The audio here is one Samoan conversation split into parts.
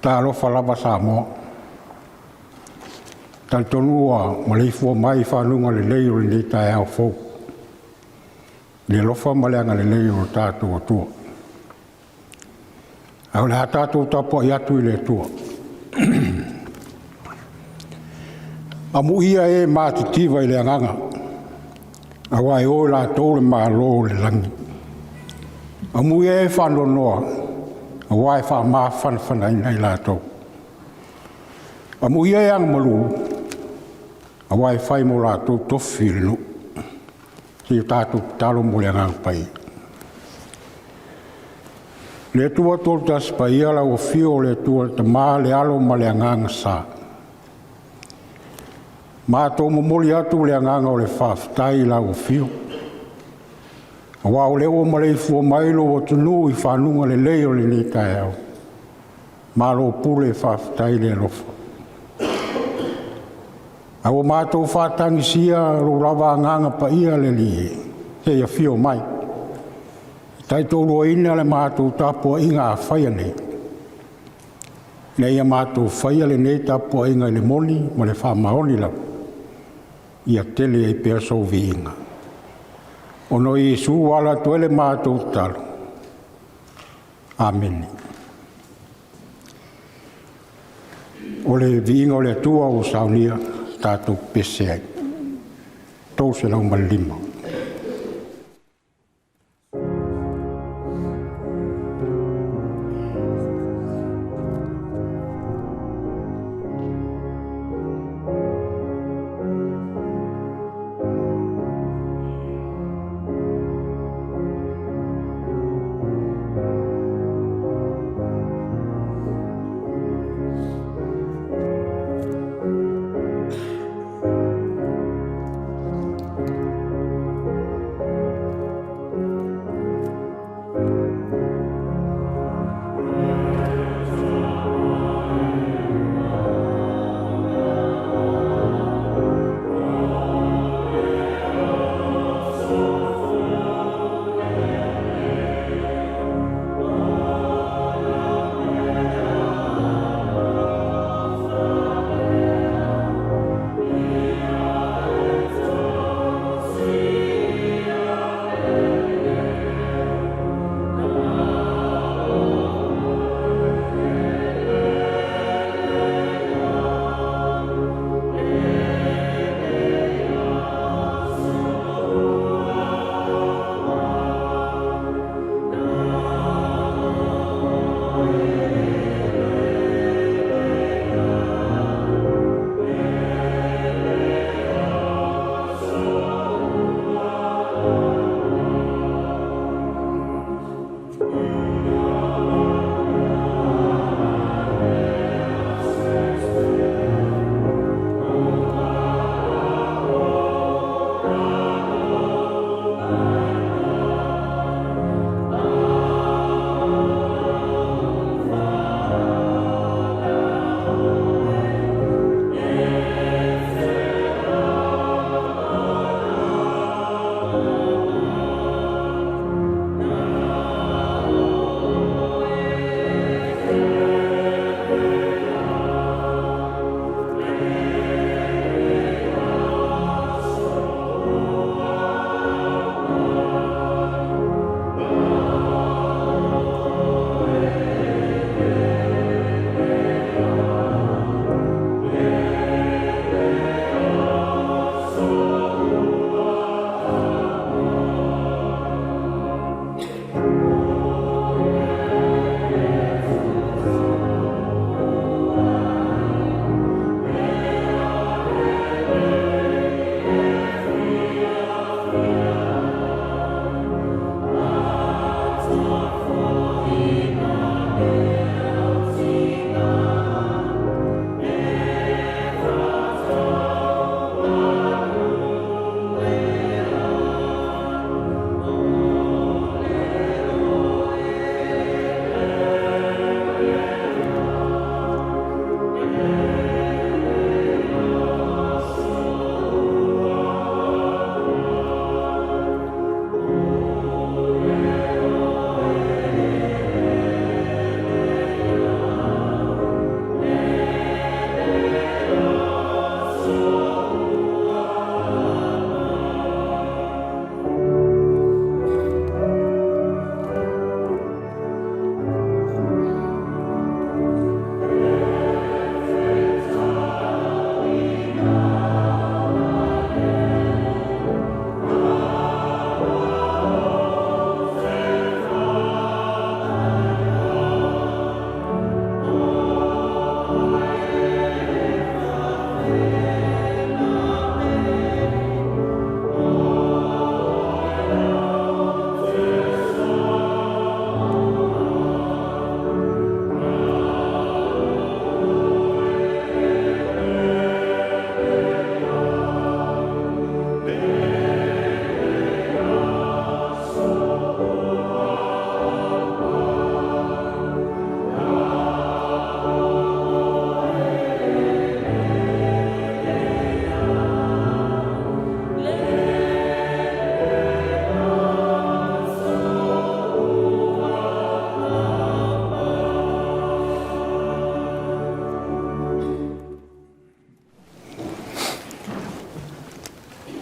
Talofa lava Samoa. Talitonu ua maleifua mai i faguga lelei o lenei taeao fou, i le alofa ma le agalelei o lo tatou Atua. Ae o le a tatou tapuai atu i le Atua. Amuia e matitiva i le agaga, aua e o latou le Malo o le lagi. Amuia e faanoanoa, aua e faamafanafanaina i latou. Amuia e agamalu, aua e fai mo latou tofi le nuu. Se i tatou tatalo mo le Agaga Paia. Le Atua Tolotasi Paia, lau afio o le Atua le Tama, le Alo ma le Agaga Sa, matou momoli atu le agaga o le faafetai i lau afio, aua o lea ua maleifua mai lou atunuu i faguga lelei o lenei taeao. Malo pule faafetai le alofa. A ua matou faatagisia lou lava Agaga Paia le Alii e, se i afio mai e taitoaluaina le matou tapuaiga a faia nei, ina ia matou faia lenei tapuaiga i le moni ma le faamaoni lava, ia tele ai pea sou viiga. Ona o Iesu ua ala atu ai le matou tatalo. Amene. O le viiga o le Atua ua saunia, tatou pepese ai. 305.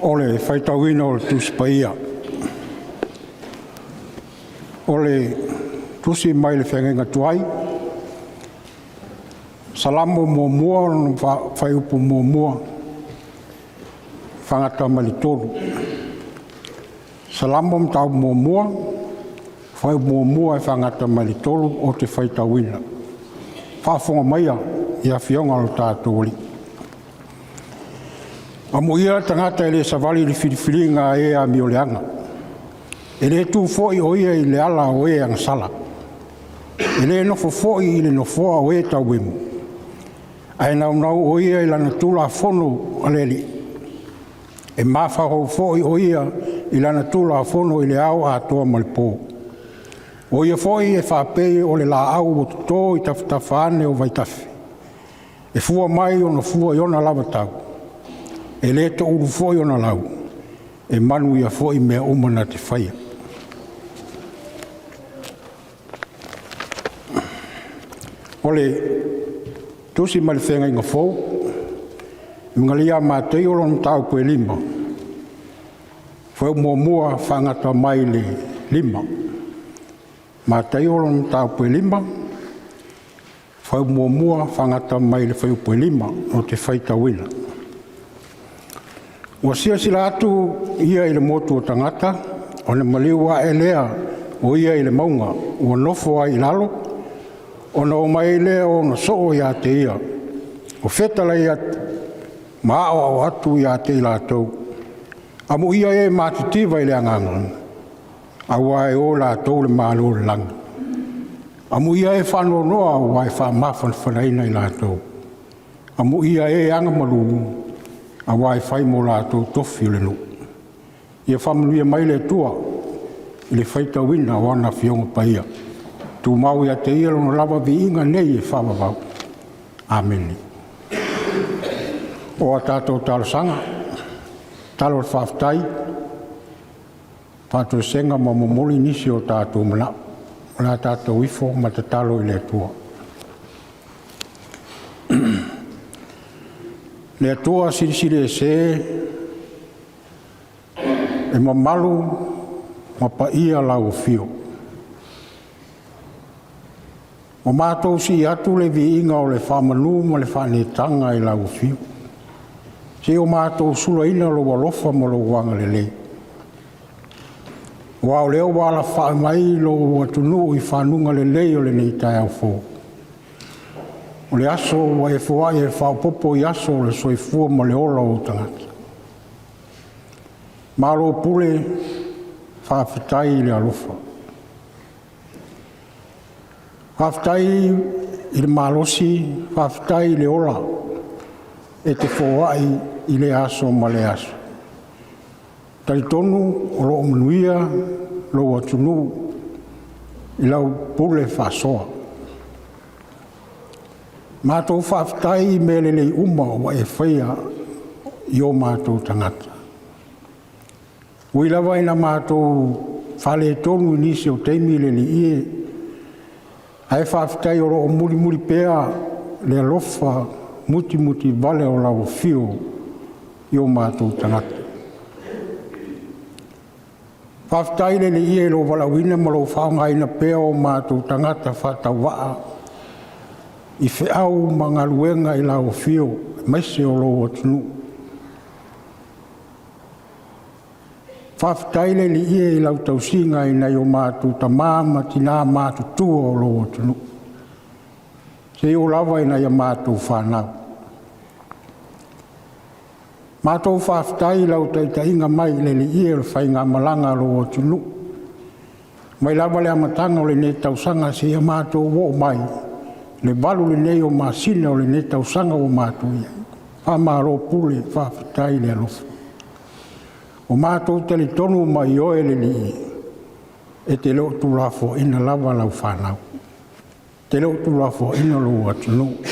O le faitauina o le Tusi Paia. O le tusi mai le feagaiga tuai, Salamo 1 lona fuaiupu 1 faagata mai le 3. Salamo mataupu 1, fuaiupu 1 e faagata mai le 3 ou te faitauina. Faafofoga maia i Afioga a lo tatou Alii. Amuia le tagata e le savali i le filifiliga a e amioleaga, e le tu foi o ia i le ala o e agasala, e le nofo foi i le nofoa o e tauemu, ae naunau o ia i lana tulafono a le Alii, e mafaufau foi o ia i lana tulafono i le ao atoa ma le po. O ia foi e faapei o le laau ua toto i tafatafa ane o vaitafe, e fua mai ona fua i ona lava tau, e le toulu foi ona lau, e manuia foi mea uma na te faia. O le tusi mai le Feagaiga Fou, Ulugalia a Mataio lona mataupu e 5, fuaiupu 1 faagata mai le 5. Mataio lona mataupu e 5, fuaiupu 1 faagata mai le fuaiupu e 5, ou te faitauina. Ua silasila atu ia i le motu o tagata, ona maliu ae lea o ia i le mauga, ua nofo ai i lalo, ona omai ai lea o ona soo ia te ia. Ua fetalai atu ma aoao atu ia te i latou. Amuia e matitiva i le agaga, aua e o latou le Malo o le lagi. Amuia e faanoanoa, aua e faamafanafanaina i latou. Amuia e agamalu, aua e fai mo latou tofi o le nuu. Ia faamanuia mai le Atua i le faitauina o ana Afioga Paia. Tumau ia te Ia Lona lava viiga nei e faavavau. Amene. O a tatou talosaga, tatalo o le faafetai, faatoesega ma momoli nisi o tatou manao, o le a tatou ifo ma tatalo i le Atua. Le Atua Silisili Ese, e mamalu ma paia lau afio. Ua matou sii atu le viiga o le faamanu ma le faaneetaga i lau afio, seia o matou sulaina lou alofa ma lou agalelei. Aua o lea ua alafai mai lou atunuu i fanuga lelei o lenei taeao fou. O le aso ua e foai e faaopoopo i aso o le soifua ma le ola o ou tagata. Malo pule, faafetai le alofa. Faafetai i le malosi, faafetai le ola e te foai i lea aso ma lea aso. E talitonu o lo o manuia lou atunuu i lau pule faasoa. Matou faafetai i mea lelei uma ua e faia i o matou tagata. E ui lava ina matou faaletonu i nisi o taimi le Alii e, ae faafetai o lo o mulimuli pea le alofa mutimutivale o lau Afio i o matou tagata. Faafetai le Alii e i lou valaauina ma lou faaaogaina pea o matou tagata faatauvaa i feau ma galuega i lau Afio aemaise o lou atunuu. Faafetai le Alii e i lau tausiga i nai o matou tama ma tina matutua o lou atunuu, seia oo lava i nai a matou fanau. Matou faafetai i lau taitaiga mai le Alii e i le faigamalaga a lou atunuu, mai lava i le amataga o lenei tausaga seia matou oo mai i le 8 lenei o masina o lenei tausaga ua matou i ai. Faamalo pule, faafetai le alofa. Ua matou talitonu ma ioe le Alii, e te le o tuulafoaiina lava lau fanau, e te le o tuulafoaiina lou atunuu. O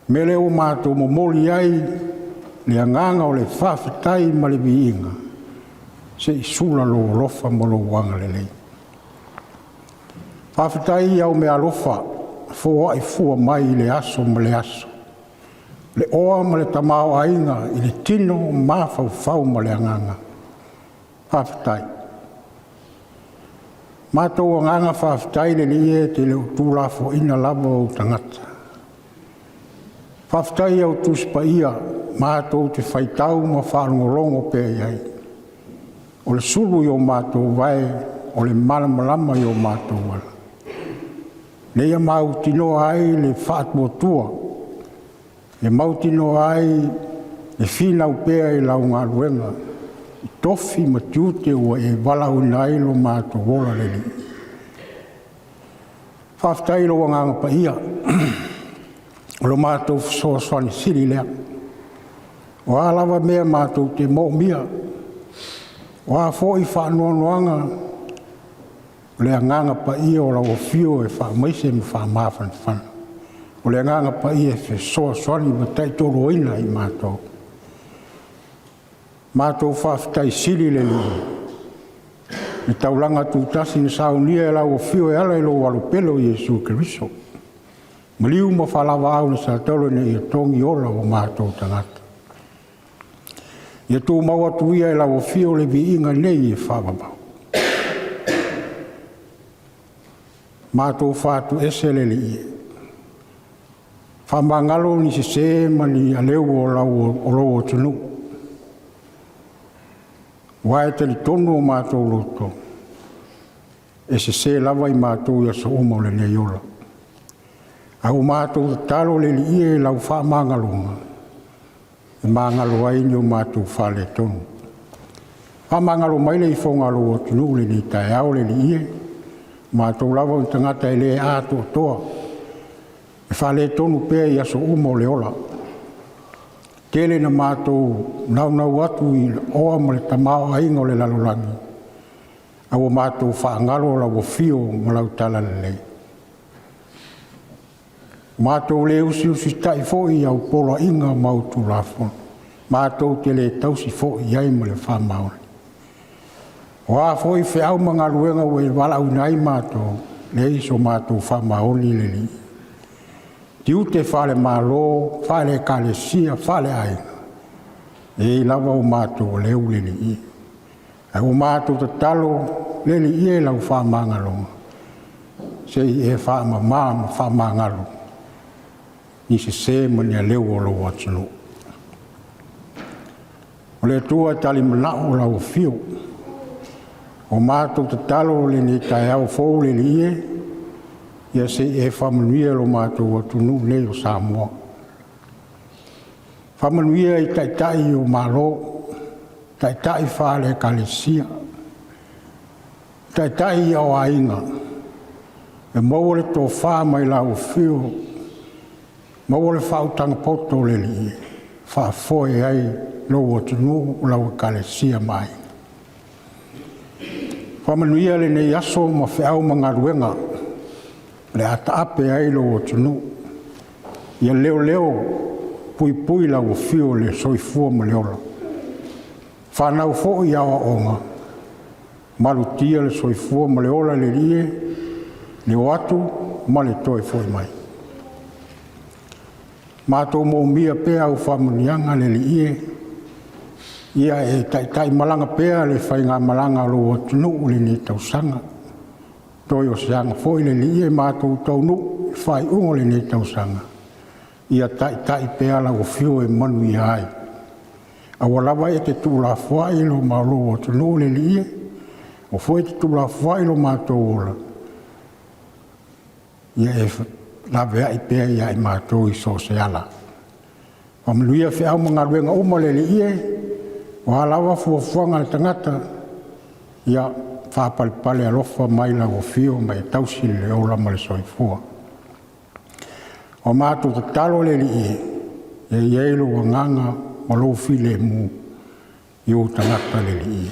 le mea lea ua matou momoli ai le agaga o le faafetai ma le viiga, se i sula lou alofa ma lou agalelei. Faafetai i au meaalofa foai fua mai i lea aso ma lea aso. Le oa ma le tamaoaiga i le tino, mafaufau ma le agaga. Faafetai. Matou agaga faafetai le Alii e, e te le o tuulafoaiina lava ou tagata. Faafetai i au Tusi Paia matou te faitau ma faalogologo pea i ai, o le sulu i o matou vae, o le malamalama i o matou ala, ina ia mautinoa ai le faatuatua, e mautinoa ai le finau pea i lau galuega i tofi ma tiute ua e valaauina ai lo matou ola le Alii. Faafetai i lou Agaga Paia, o lo matou fesoasoani sili lea. O a lava mea matou te moomia, o a foi faanoanoaga, o le Agaga Paia o lau afio e faamaise ma faamafanafana. O le Agaga Paia e fesoasoani ma tautoaluaina i matou. Matou faafetai sili le Alii i le taulaga tutasi na saunia e lau afio e ala i lou Alopele o Iesu Keriso. Maliu ma faalavelave na sa taula ina ia togi ola o matou tagata. Ia tumau atu ia e lau afio le viiga nei e faavavau. Matou fatuese le Alii e, faamagalo ni sese ma ni aleu o lou atunuu, aua e talitonu o matou loto, e sese lava i matou i aso uma o lenei ola. Ae ua matou tatalo le Alii e i lau faamagaloga, e magalo ai ni o matou faaletonu. Faamagalo mai le ifoga a lou atunuu i lenei taeao le Alii e, o matou lava o ni tagata e le atoatoa, e faaletonu pea i aso uma o le ola. E tele ina matou naunau atu i le oa ma le tamaoaiga o le lalolagi, a ua matou faagalo lau afio ma lau talalelei. Ua matou le usiusitai foi i au poloaiga ma au Tulafono, matou te le tausi foi i ai ma le faamaoni. O a foi feau ma galuega ua e valaauina ai matou, leai so matou faamaoni le Alii. Tiute faale-Malo, faale-Ekalesia, faaleaiga, e i ai lava o matou aleu le Alii. Ae ua matou tatalo le Alii e i lau faamagaloga, se i e faamama ma faamagalo ni sese ma ni aleu o lou atunuu. O le Atua e talimanao lau afio. Ua matou tatalo i lenei taeao fou le Alii e, ia se i e faamanuia i lo matou atunuu nei o Samoa. Faamanuia i Taitai o Malo, Taitai faale-Ekalesia, Taitai o aiga, ia maua le tofa mai lau afio, maua le faautaga poto le Alii e faafoe ai lou atunuu, lau Ekalesia ma aiga. Faamanuia lenei aso ma feau ma galuega o le a taape ai lou atunuu. Ia leoleo puipui lau afio i le soifua ma le ola. Fanau foi i aoaoga, malutia le soifua ma le ola le Alii e, le o atu ma le toe foi mai. Matou moomia pea au faamanuiaga le Alii e, ia e taitaimalaga pea le faigamalaga a lou atunuu i lenei tausaga. Toe o se aga foi le Alii e matou taunuu i le faaiuga o lenei tausaga, ia taitai pea lau afio e manuia ai. Aua lava e te tuulafoai lo lou atunuu le Alii e, aua foi e te tuulafoai lo matou ola, ia e laveai pea ia i matou i so o se ala. Faamanuia feau ma galuega uma le Alii e, o a lava fuafuaga a le tagata, ia faapalepale alofa mai lau afio ma e tausi le ola ma le soifua. O matou tatalo le Alii e, ia i ai lou agaga ma lou filemu i ou tagata le Alii e.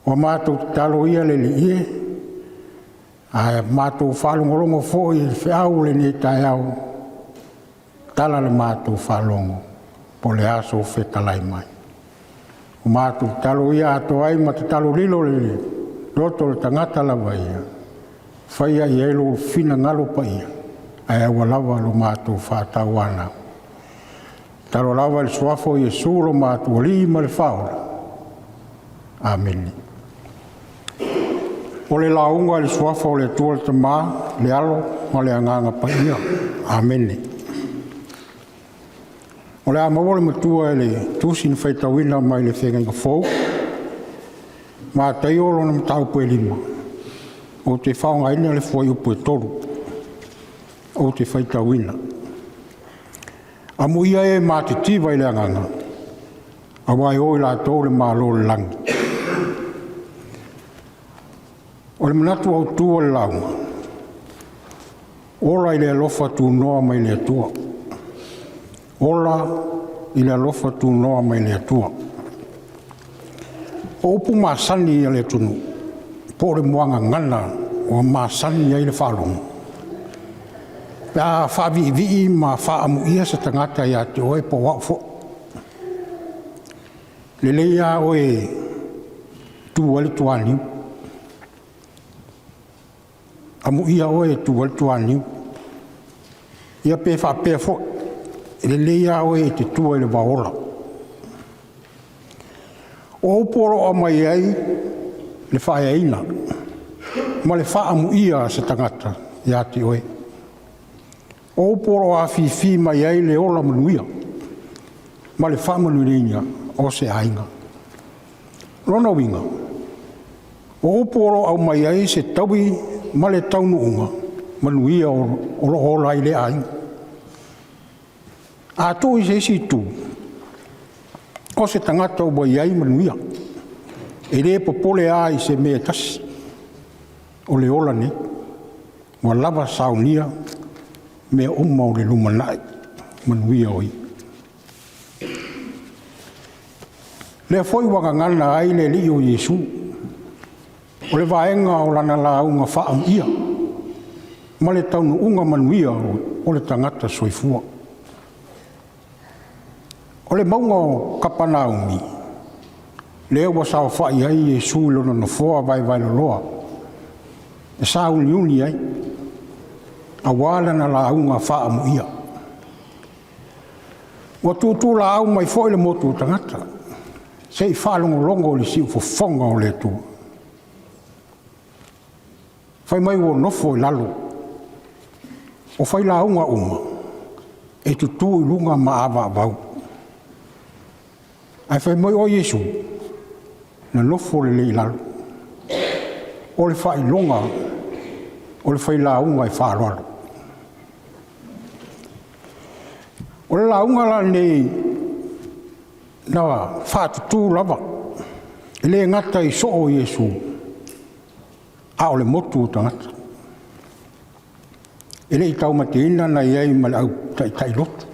Ua matou tatalo ia le Alii e, a matou faalogologo foi i le feau o lenei taeao, tala le matou faalogo po o le a sou fetalai mai. O matou tatalo ia atoa ai ma tatalo lilo i le loto o le tagata lava ia, faia i ai lou finagalo paia, ae aua lava lo matou faatauanau. Tatalo lava i le Suafa o Iesu lo matou Alii ma le Faaola. Amene. O le lauga i le Suafa o le Atua le Tama, le Alo ma le Agaga Paia. Amene. O le a maua le matua i le tusi na faitauina mai le Feagaiga Fou, Mataio lona mataupu e 5, ou te faaaogaina le fuaiupu e 3 ou te faitauina. Amuia e matitiva i le agaga, aua e o i latou le Malo o le lagi. O le manatu autu o le lauga, ola i le alofa tunoa mai le Atua. Ola i le alofa tunoa mai le Atua. O upu masani a le atunuu po o le muagagana ua masani ai le faalogo, pe a faaviivii ma faaamuia se tagata ia te oe po o au foi, “Lelei a oe e tu ai le tuaniu, amuia oe e tu ai le tuaniu.” Ia pe faapea foi, “E lelei a oe e te tua i le vao ola.” O upu o lo o aumai ai le faaeaina ma le faaamuia a se tagata ia te oe. O upu o lo o afifi mai ai le ola manuia ma le faamanuiaina o se aiga. O lona uiga, o upu o lo o aumai ai se taui ma le taunuuga manuia o lo o ola ai lea aiga. A tuu i se isi itu, o se tagata ua i ai manuia, e le popole lava i se mea e tasi o le ola nei, ua lava saunia mea uma o le lumanai manuia o ia. O lea foi ua gagana ai le Alii o Iesu, o le vaega o lana lauga faaamuia ma le taunuuga manuia o le tagata soifua. O le mauga o Kapunaumi, lea ua saofai ai Iesu i lona nofoa vaevaeloloa e sauniuni ai aua lana lauga faaamuia. Ua tutulaau mai foi le motu o tagata se i faalogologo i le siufofoga o le Atua. Fai mai ua nofo i lalo, o failauga uma e tutu i luga ma avaavau, ae fai mai o Iesu, na nofo lelei i lalo. O le faailoga o le failauga e faaaloalo. O le lauga la lenei na faatutu lava, e le gata i soo o Iesu, a o le motu o tagata. E le i taumateina na i ai ma le au taitai lotu.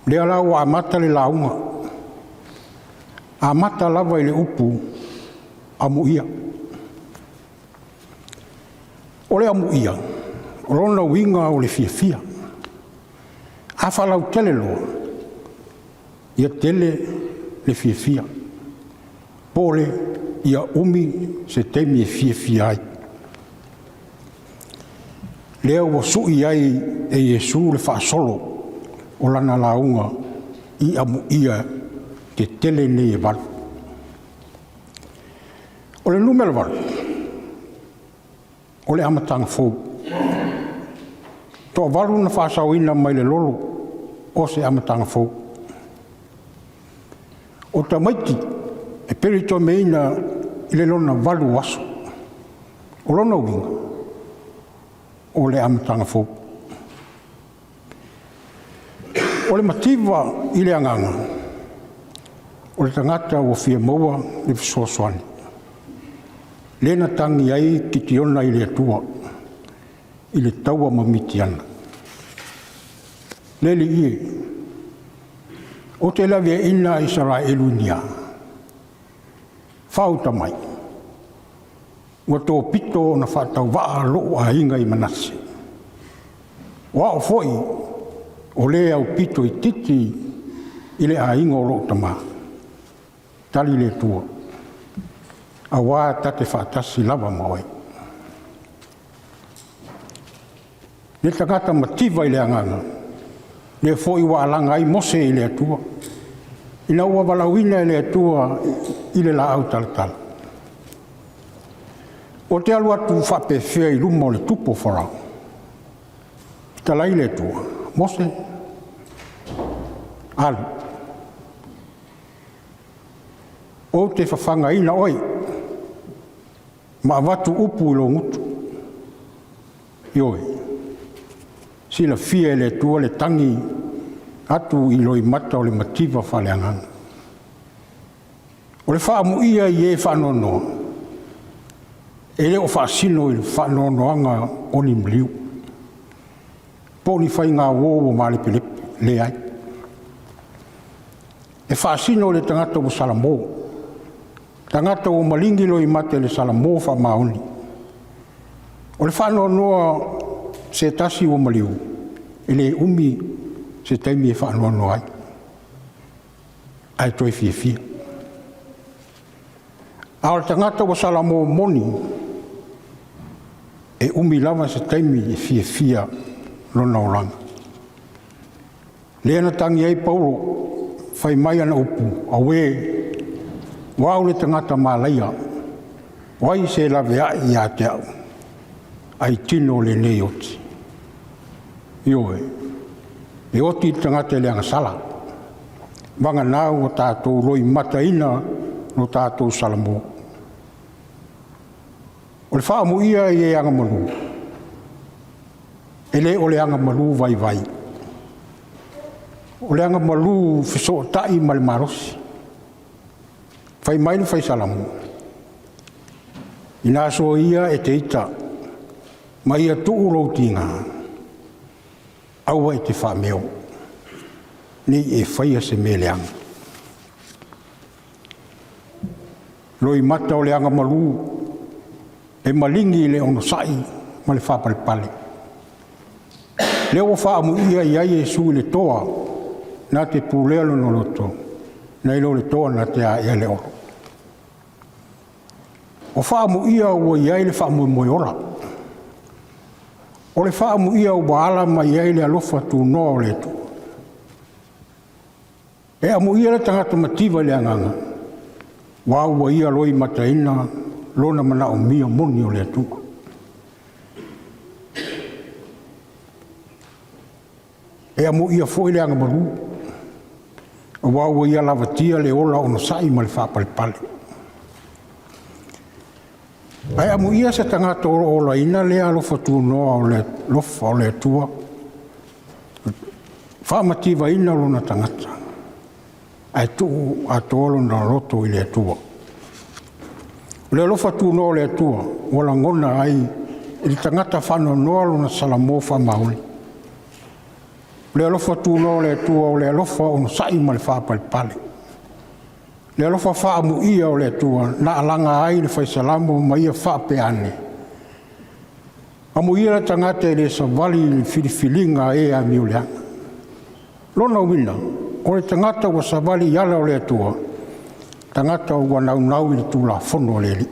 O lea la ua amata le lauga, amata lava i le upu “Amuia”. O le amuia, o lona uiga o le fiafia. A faalautele loa, ia tele le fiafia, po o le ia umi se taimi e fiafia ai. Lea ua sui ai e Iesu le faasolo o lana lauga i amuia tetele nei e valu. O le numera valu, o le amataga fou. Toavalu na faasaoina mai le lolo o se amataga fou. O tamaiti e peletomeina i le lona 8 o aso. O lona uiga, o le amataga fou. O le mativa i le agaga, o le tagata ua fia maua le fesoasoani, lea na tagi ai Kitiona i le Atua i le taua ma Mitiana. Le Alii e, ou te laveaina Isaraelu i ni a? Faauta mai, ua topito ona faatauvaa lou aiga i Manase, o au foi o le aupito itiiti i le aiga o lou tama. Tali le Atua, aua ta te faatasi lava ma oe. Le tagata mativa i le agaga, Lea foi ua alaga ai Mose i le Atua, ina ua valaauina e le Atua i le laau talatala. Ou te alu atu faapefea i luma o le tupu o Farao?” Fetalai le Atua, “Mose, alu, ou te fafagaina oe ma avatu upu i lou gutu.” Ioe, silafia e le Atua le tagi atu i loimata o le mativa faaleagaga. O le faaamuia i e faanoanoa, e le o faasino i le faanoanoaga o ni maliu, po o ni faigauo ua malepelepe, leai. E faasino i le tagata ua salamo, tagata ua maligi loimata i le salamo faamaoni. O le faanoanoa o se tasi ua maliu, e le umi se taimi e faanoanoa ai, ae toe fiafia. A o le tagata ua salamo moni, e umi lava se taimi e fiafia lona olaga. Lea na tagi ai Paulo, fai mai ana upu, “Auē, o au le tagata malaia, o ai se laveai ia te au aitino o lenei oti?” Ioe, e oti le tagata i le agasala, vagana ua tatou loimataina lo tatou salamo. O le faaamuia i e agamalu, e le o le agamalu vaivai, o le agamalu fesootai ma le malosi. Fai mai le fai Salamo, “Ina aso ia e te ita ma ia tuu lou tiga, aua e te faameo, ne i e faia se mea leaga.” Loimata o le agamalu e maligi le onosai ma le faapalepale. Lea ua faaamuia i ai Iesu i le toa na te pulea lona loto, nai lo le toa na te aea le olo. O faaamuia ua i ai le faamoemoe ola. O le faaamuia ua ala mai ai le alofa tunoa o le Atua. E amuia le tagata mativa i le agaga, aua ua ia loimataina lona manaomia moni o le Atua. E amuia foi le agamalu, aua ua ia lavatia le ola onosai ma le faapalepale. Ae amuia se tagata o lo o olaina lea alofa tunoa o le alofa o le Atua, faamativaina lona tagata, ae tuu atoa lona loto i le Atua. O le alofa tunoa o le Atua ua lagona ai e le tagata faanoanoa lona salamo faamaoni. O le alofa tunoa o le Atua o le alofa onosai ma le faapalepale. O le alofa faaamuia o le Atua na alaga ai le Fai Salamo ma ia faapea ane, “Amuia le tagata e le savali i le filifiliga a e amioleaga.” Lona uiga, o le tagata ua savali i ala o le Atua, tagata ua naunau i le Tulafono a le Alii,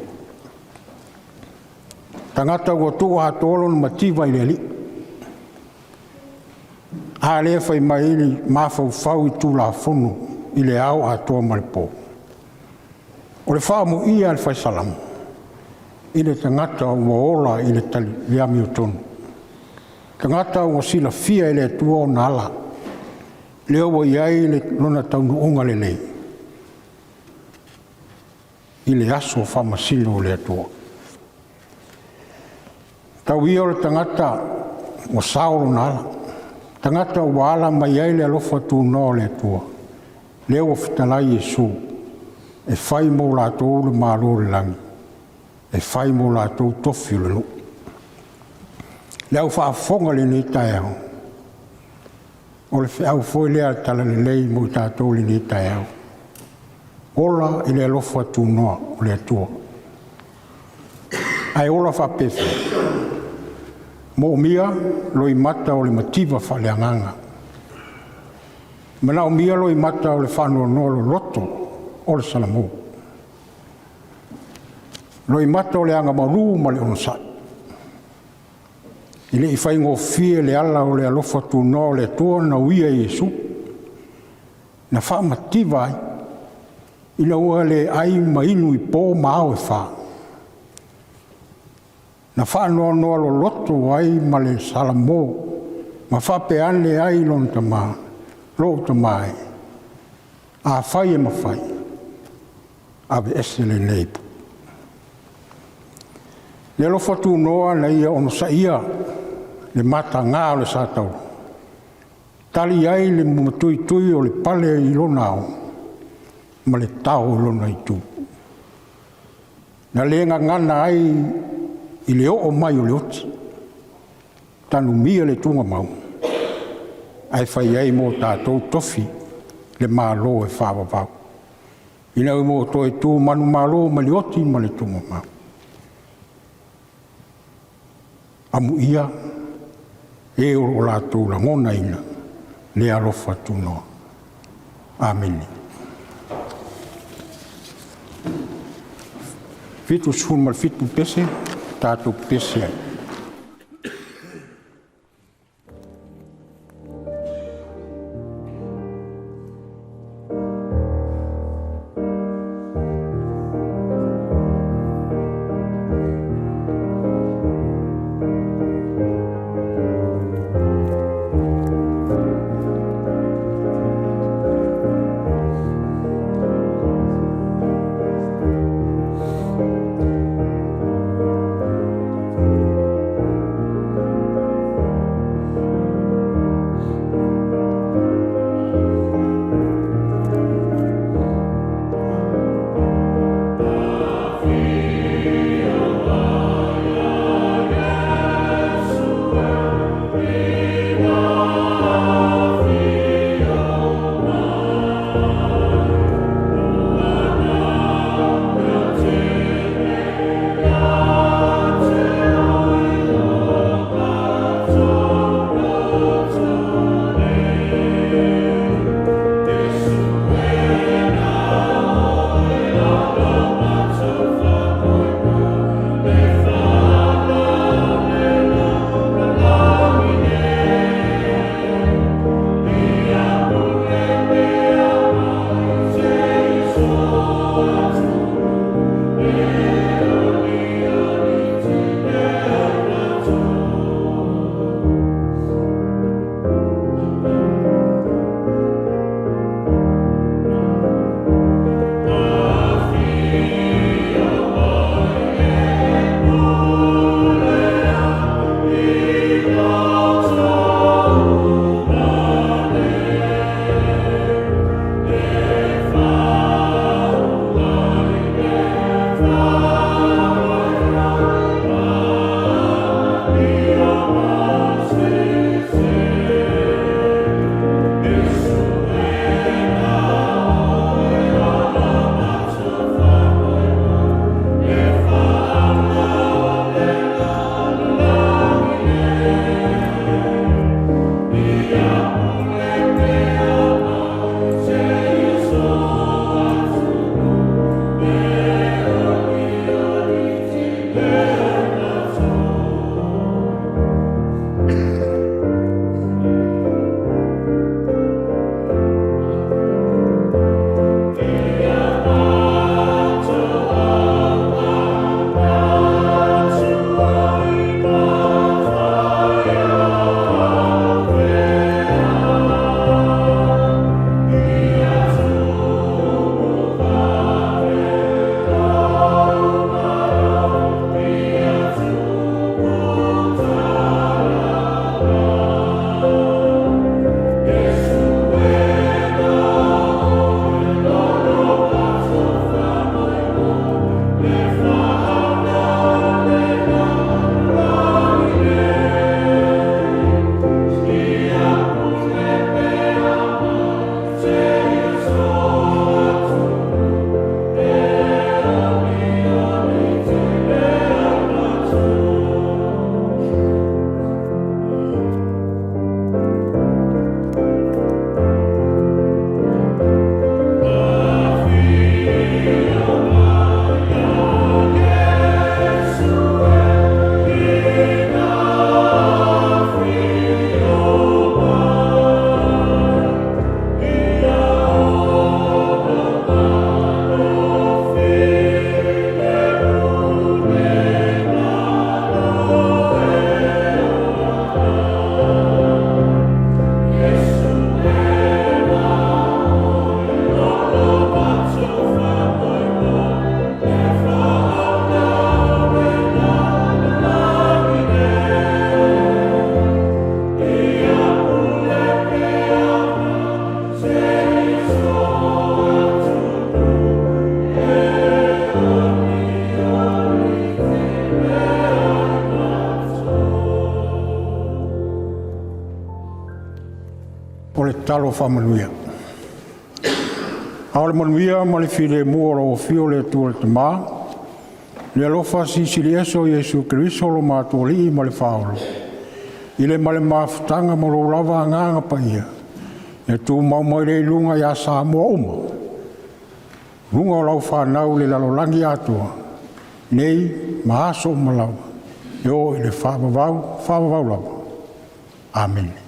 tagata ua tuu atoa lona mativa i le Alii. A lea e fai mai ai le mafaufau i Tulafono i le ao atoa ma le po? O le faaamuia a le Fai Salamo i le tagata ua ola i le amiotonu, tagata ua silafia e le Atua ona ala, lea ua i ai lona taunuuga lelei i le aso faamasino o le Atua. Tau ia o le tagata ua sao lona ala, tagata ua ala mai ai le alofa tunoa o le Atua, lea ua fetalai Iesu, e fai mo latou le Malo o le lagi, e fai mo latou tofi o le nuu. Le au faafofoga i lenei taeao, o le feau foi lea a le Talalelei mo i tatou i lenei taeao. Ola i le alofa tunoa o le Atua. Ae ola faapefea? Moomia loimata o le mativa faaleagaga. Manaomia loimata o le faanoanoa loloto o le salamo, loimata o le agamalu ma le onosai. E le i faigofie le ala o le alofa tunoa o le Atua na uia e Iesu, na faamativa ai, ina ua le ai ma inu i po ma ao e fa, na faanoanoa loloto ai ma le Salamo ma faapea ane ai i lona Tama, “Lou Tama e, afai e mafai, aveese lenei ipu.” Le alofa tunoa na Ia onosaia le mataga o le sa taula, tali ai le matuitui o le pale i lona ao ma le tao i lona itu. Na le gagana ai i le oo mai o le oti, tanumia le tugamau, ae fai ai mo tatou tofi le Malo e faavavau, ina ua toe tu manumalo mai le oti ma le tugamau. Amuia e o lo o latou lagonaina lea alofa tunoa. Amene. E 77 pese tatou pepesi ai. O le talo faamanuia. A o le manuia ma le filemu o lau afio o le Atua le Tama, le alofa Silisili Ese o Iesu Keriso lo matou Alii ma le Faaola, i le ma le mafutaga ma lou lava Agaga Paia, ia tumau mai lea i luga ia Samoa uma, luga o lau fanau i le lalolagi atoa, nei ma aso uma lava, e oo i le faavavau, faavavau lava. Amene.